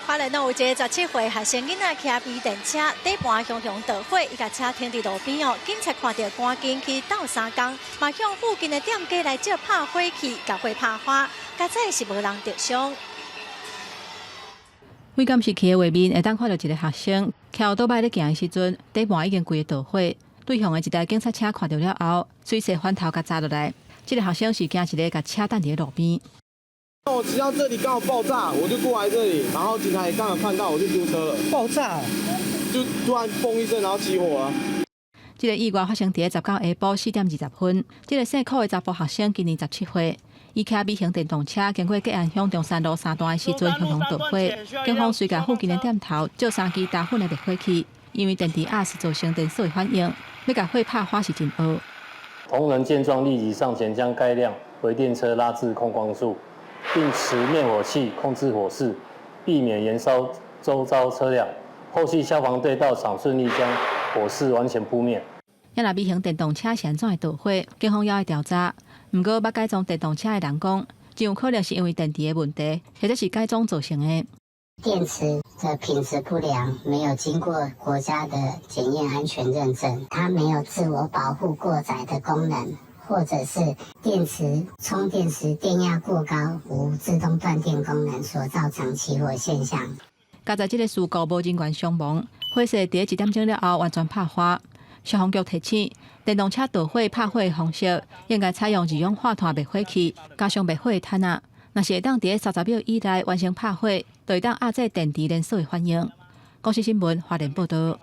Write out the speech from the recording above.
花蓮有一个17歲學生囡仔騎微電車，底盤雄雄著火，伊共車停佇路邊哦。警察看著趕緊去鬥相共，嘛向附近的店家來借拍火器，共火拍花，佳哉是無人著傷。對監視器的畫面會當看著一个學生騎歐多擺咧行的時陣，底盤已經規个著火。對向的一台警察車看著了後，隨勢翻頭共閘落來。這个學生是驚一个共車擋佇路邊。我騎到這裡剛好爆炸，我就過來這裡，然後警察也剛好看到，我就丟車了。爆炸？就突然嘣一聲，然後起火了。這个意外發生佇十九下晡4點20分。這个姓柯的查埔學生今年17歲，伊騎微型電動車經過吉安鄉中山路三段的時陣，雄雄著火。警方隨共附近的店頭借三支焦粉的滅火器，因為電池壓是造成連鎖的反應，欲共火拍花是真僫。同仁見狀立即上前將該輛微電車拉至空曠處，並持滅火器控制火勢，避免延燒周遭車輛。後續消防隊到場順利將火勢完全撲滅。啊若微型電動車是按怎會著火？警方猶咧調查。毋過，捌改裝電動車的人講，真有可能是因為電池的問題，或者是改裝造成的。電池的品質不良，沒有經過國家的檢驗安全認證，它沒有自我保護過載的功能，或者是電池充電時電壓過高，無自動斷電功能所造成起火現象。佳哉這个事故無人員傷亡，火勢佇1點鐘了後完全拍花。消防局提醒，電動車著火拍火的方式應該採用二氧化碳滅火器，加上滅火的毯仔。若是會當佇30秒以內完成拍火，就會當壓制電池連鎖的反應。公視新聞花蓮報導。